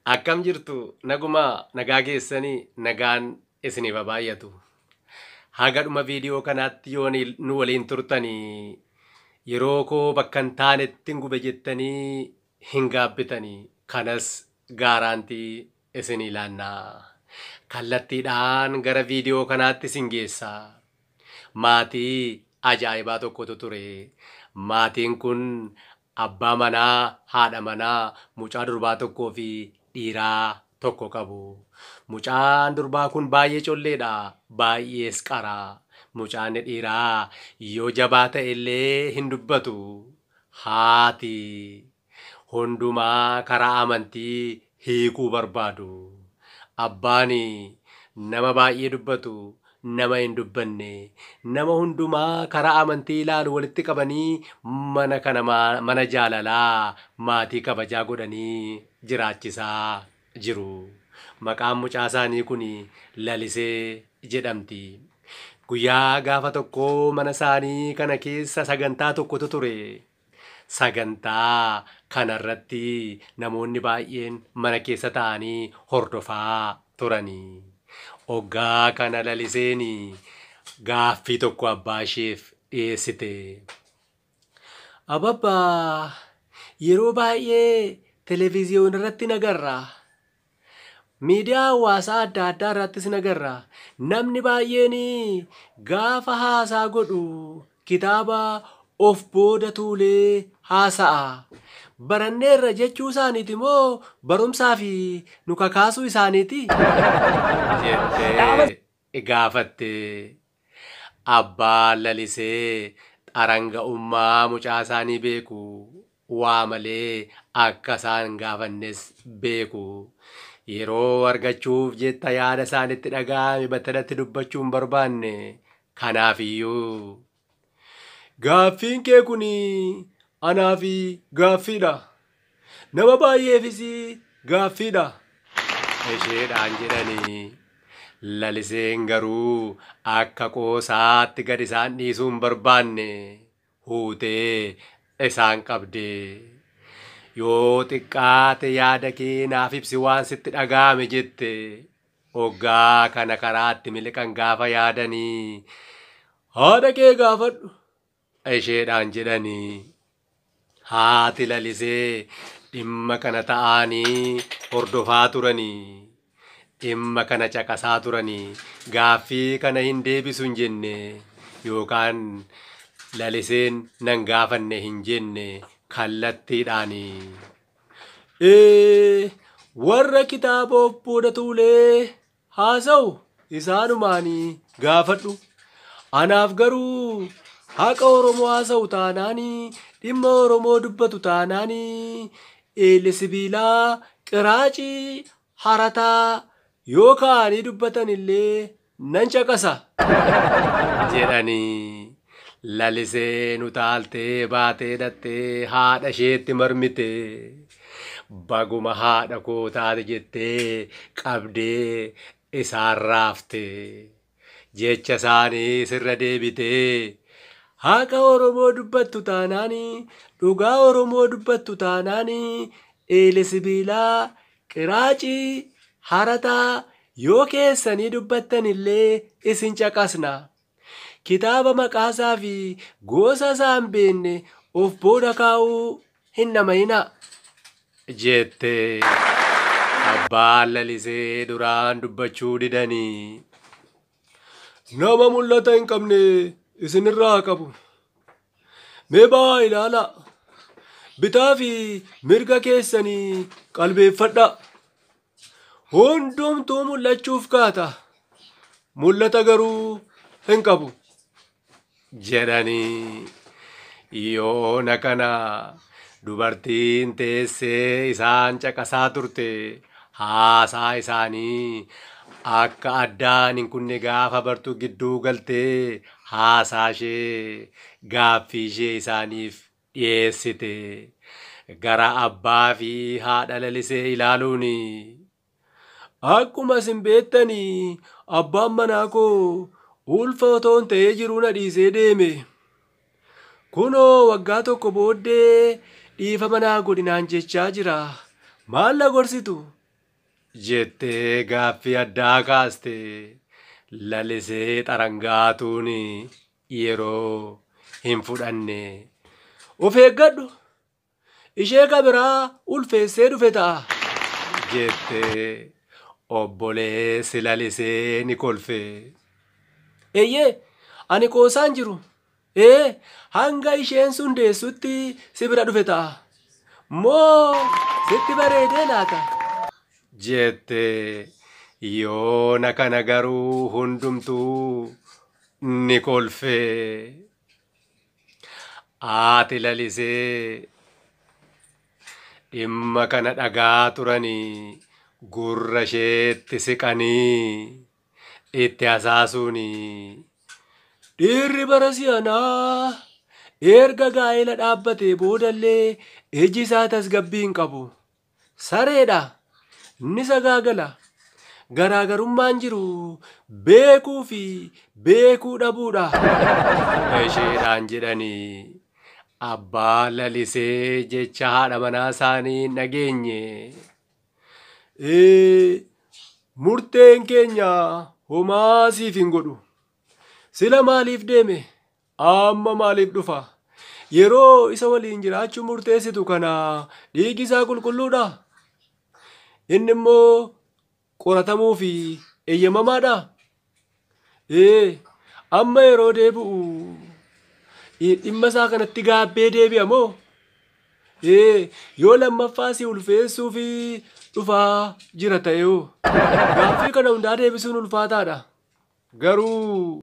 Akkam jirtu nagumaa nagaa keessanii nagaan isiniif haa baay'atu. Haga dhuma viidiyoo kanaatti yoo nu waliin turtanii yeroo koo bakka hin taanetti hin gube jettanii hin gaabbitanii kanas gaaraantii isinii laannaa. Kallattiidhaan gara viidiyoo kanaatti isin geessa. Maatii ajaa'ibaa tokkotu ture. Maatiin kun abbaa manaa, haadha manaa, mucaa durbaa tokkoo fi dhiiraa tokko qabu. Mucaan durbaa kun baay'ee colleedha. Baay'ees qara. Mucaan dhiiraa yoo jabaa ta'e illee hin dubbatu. Haati hundumaa karaa amantii hiikuu barbaadu. Abbaan nama baay'ee dubbatu, nama hin dubbanne, nama hundumaa karaa amantii ilaalu walitti qabanii mana kana mana jaalalaa maatii kabajaa godhanii jiraachisaa jiru. Maqaan mucaa isaanii kun Lalisee jedhamti. Guyyaa gaafa tokkoo mana isaanii kana keessa sagantaa tokkotu ture. Sagantaa kanarratti namoonni baay'een mana keessa taa'anii hordofaa turanii. Oggaa kana Laliseen gaaffii tokko abbaa isheef dhiyeessite. Ababbaa yeroo baay'ee televezyiyoona irratti nagarra. Miidiyaa hawaasaa adda addaa irrattis nagarra. Namni baay'een gaafa haasaa godhu kitaaba of booda tuulee haasa'a. Baranneerra jechuu isaaniiti moo barumsaa fi nu kakaasuu isaaniiti? Jettee gaafatte. Abbaan Lalisee xaranga'ummaa mucaa isaanii beeku. Waa malee akka isaan gaafannes beeku. Yeroo argachuuf jetta yaada isaanitti dhaga'ame battalatti dubbachuu hin barbaanne. Kanaafiyyuu gaaffiin kee kun anaaf gaaffiidha. Nama baay'eefis gaaffiidha. Isheedhaan jedhanii Laliseen garuu akka qoosaatti gad isaan dhiisuu hin barbaanne huutee isaan qabde. Yoo xiqqaate yaada kee naaf ibsi waan sitti dhaga'ame jette. Oggaa kana karaatti miliqan gaafa yaadanii haadha kee gaafadhu isheedhaan jedhanii. Haati Lalisee dhimma kana ta'anii hordofaa turanii. Dhimma kana caqasaa turanii. Gaaffii kana hin deebisu hin jenne yookaan Laliseen nan gaafanne hin jenne kallattiidhaani. Warra kitaaba of booda tuulee haasa'u isaanumaanii gaafadhu. Anaaf garuu haqa Oromoo haasa'u taanaanii dhimma Oromoo dubbatu taanaanii eelli sibiilaa qiraacii harataa yoo ka'anii dubbatan illee nan caqasa. Jedhanii Laliseen utaaltee baatee dhattee haadha isheetti marmite. Baguma haadha koo taate jettee qabdee isaan raafte. Jecha isaanii sirra deebitee haqa Oromoo dubbattu taanaanii dhugaa Oromoo dubbattu taanaanii eelli sibiilaa qiraacii harataa yoo keessanii dubbattan illee isin caqasna. Kitaaba maqaasaa fi gosa isaa hin beekne of booda kaa'uu hin dhamayinaa. Jette abbaan Lalisee duraan dubbachuu didanii. Nama mul'ata hin qabne isinirraa qabu. Mee ba'aa ilaalaa. Bitaa fi mirga keessanii qalbeeffadhaa. Hundumtuu mul'achuuf kaata. Mul'ata garuu hin qabu. Jedhanii yoona kana dubartiin teessee isaan caqasaa turte haasaa isaanii akka addaan hin kunne gaafa bartuu gidduu galtee haasaa ishee gaaffii ishee isaaniif dhiyeessite. Gara abbaa fi haadha Lalisee ilaaluun akkuma isin beektanii abbaan manaa koo ulfa otoo hin ta'ee jiruu na dhiisee deeme. Kunoo waggaa tokko booddee dhiifama naa godhinaan jechaa jira. Maal na gorsitu? Jettee gaaffii addaa kaaste. Lalisee Xarangaatuun yeroo hin fudhanne. Of eeggadhu! Ishee ka biraa ulfeessee dhufe ta'a. Jettee obboleessi Lalisee ni kolfe. Eeyyee, ani qoosaan jiru. Ee, hanga isheen sun deessutti si bira dhufe ta'a. Moo sitti bareedee laata? Jette yoona kana garuu hundumtuu ni kolfe. Haati Lalisee dhimma kana dhagaa turanii gurra isheetti siqanii itti hasaasuuni. Dhiirri bara si'anaa erga gaa'ela dhaabbatee boodallee iji isaa tasgabbii hin qabu. Sareedha. Ni sagaagala. Garaagarummaan jiru beekuu fi beekuu dhabuudha. Isheedhaan jedhanii abbaa Lalisee jecha haadha manaa isaanii hin dhageenye. Murteen keenya homaa siif hin godhu. Sila maaliif deeme? Amma maaliif dhufa? Yeroo isa waliin jiraachuu murteessitu kana dhiigi isaa qulqulluudha. Inni immoo qoratamuu fi eeyyamamaadha. Amma yeroo deebi'u dhimma isaa kanatti gaabbee deebi'a moo? Yoo lammaffaa si ulfeessuu fi dhufaa jira ta'eoo? Gaaffii kana hundaa deebisuun ulfaataadha. Garuu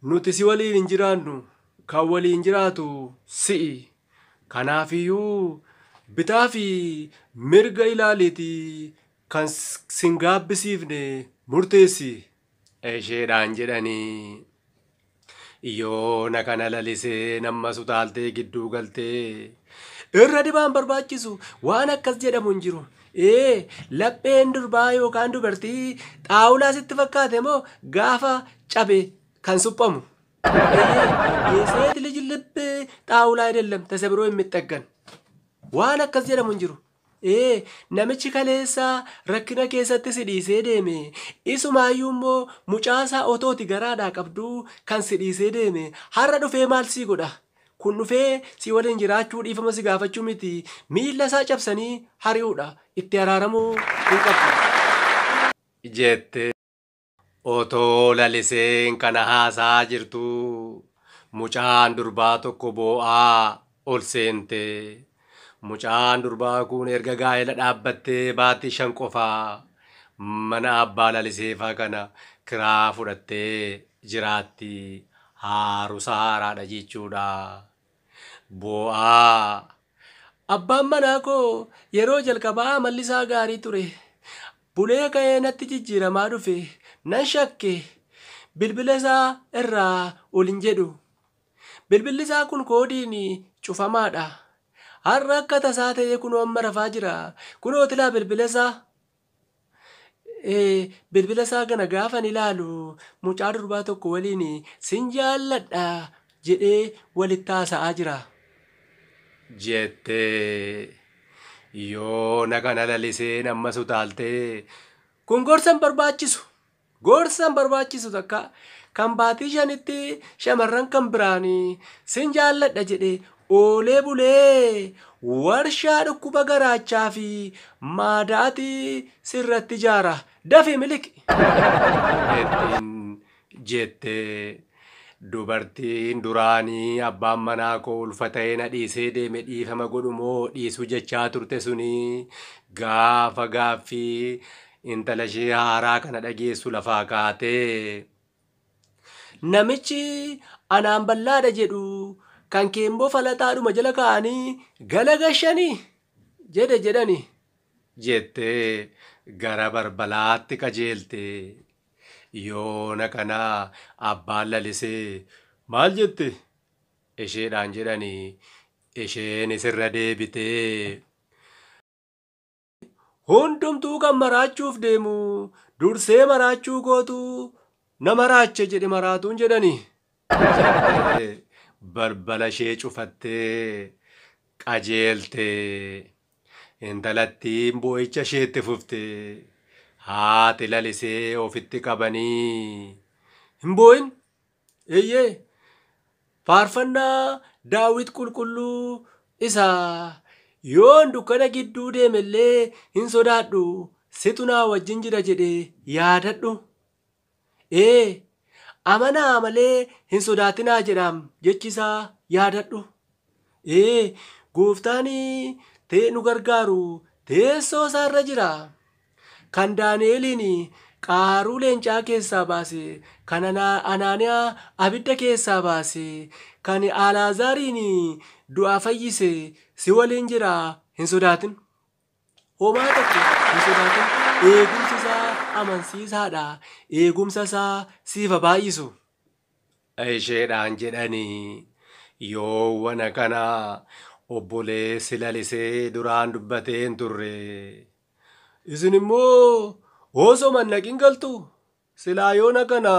nuti si waliin hin jiraannu, kan waliin jiraatu si'i. Kanaafiyyuu bitaa fi mirga ilaaliitii kan sin gaabbisiifne murteessi. Isheedhaan jedhanii yoona kana Lalisee ammas utaaltee gidduu galtee irra dibaan barbaachisu waan akkas jedhamu hin jiru. Lapheen durbaa yookaan dubartii xaawulaa sitti fakkaate moo gaafa cabe kan suphamu? የሴት ልጅ ልብ ጣውላ አይደለም ተሰብሮ የሚጠገን waan akkas jedhamu hin jiru. Namichi kaleessa rakkina keessatti si dhiisee deeme isumaayyuu immoo mucaasaa otooti garaadhaa qabduu kan si dhiisee deeme har'a dhufee maal sii godha? Kun dhufee si waliin jiraachuu dhiifama si gaafachuu miti, miilla isaa cabsanii hari'uudha. Itti araaramuu hin qabdu. Jette otoo Laliseen kana haasaa jirtu mucaan durbaa tokko boo'aa ol seente. Mucaan durbaa kun erga gaa'ela dhaabbattee baatii 5 qofaa mana abbaa Laliseefaa kana kiraa fudhattee jiraatti. Haarusa haaraadha jechuudha. Boo'aa. Abbaan manaa koo yeroo jalqabaa amalli isaa gaarii ture. Bulee ka'ee natti jijjiiramaa dhufe. Nan shakke. Bilbila isaa irraa ol hin jedhu. Bilbilli isaa kun koodiin cufamaadha. Har'a akka tasaa ta'ee kunoo amma rafaa jira. Kunoo tilaa bilbila isaa. Bilbila isaa kana gaafan ilaalu mucaa durbaa tokko waliin sin jaalladha jedhee walitti haasa'aa jira. Jettee yoona kana Laliseen ammas utaaltee kun gorsa hin barbaachisu. Gorsa hin barbaachisu takka kan baatii 5tti shamarran kan biraan sin jaalladha jedhee oolee bulee warshaa dhukkuba garaachaa fi maadaati sirratti ijaara. Dafii miliqi. Ittiin jettee dubartiin duraanii abbaan manaa koo ulfa ta'ee na dhiisee deeme dhiifama godhu moo dhiisuu jechaa turte suni gaafa gaaffii intala ishee haaraa kana dhageessu lafaa kaatee. Namichi anaan bal'aadha jedhu kan keemboo falataadhuma jala kaa'anii galagashanii jedhe jedhani jettee gara barbalaatti qajeelte. Yoona kana abbaan Lalisee maal jette isheedhaan jedhanii isheen isirra deebitee. Hundumtuu kan maraachuuf deemu dursee maraachuu kootu na maraache jedhe maraatuun jedhani. Balbala ishee cufattee qajeelte. Intalattiin boo'icha isheetti fufte. Haati Lalisee ofitti qabanii hin boo'in eeyyee faarfannaa Daawit qulqulluu isaa yoon dukkana gidduu deemellee hin sodaadhu situ naa wajjin jira jedhe yaadadhu. Ee amanaa malee hin sodaatinaa jedhaam jechisaa yaadadhu. Ee gooftaan ta'e nu gargaaru teessoo isaarra jira. Kan Daani'eliin qaaruu leencaa keessaa baase, kan Anaaniyaa abidda keessaa baase, kan Alaazaariin du'aa fayyise si waliin jira hin sodaatin. Homaa tokko hin sodaatin. Eegumsi isaa amansiisaadha. Eegumsa isaa siif haa baay'isu. Isheedhaan jedhanii yoowwana kana obboleessi Lalisee duraan dubbatee hin turre. Isin immoo osoo mannaqin galtu. Silaa yoona kana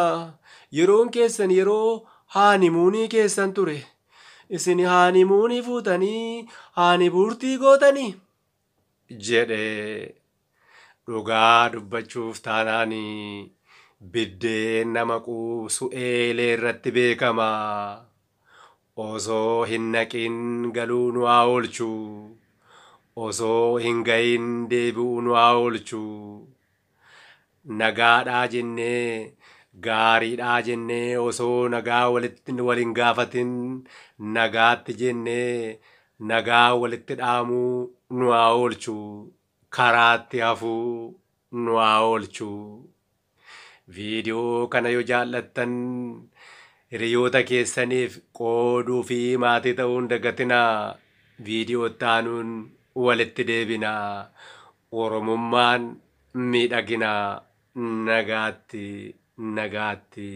yeroon keessan yeroo haanimuunii keessan ture. Isin haanimuunii fuutanii haanibuurtii gootanii jedhe. Dhugaa dubbachuuf taanaan biddeen nama quubsu eelee irratti beekama. Osoo hin naqin galuu nu haa oolchu. Osoo hin gahin deebi'uu nu haa oolchu. Nagaadhaa jennee gaariidhaa jennee osoo nagaa walitti wal hin gaafatin nagaatti jennee nagaa walitti dhaamuu nu haa oolchu. Karaatti hafuu nu haa oolchu. Viidiyoo kana yoo jaallattan hiriyoota keessaniif qooduu fi maatii ta'uu hin dagatinaa. Viidiyoo itti aanuun walitti deebinaa. Oromummaan miidhagina. Nagaatti nagaatti.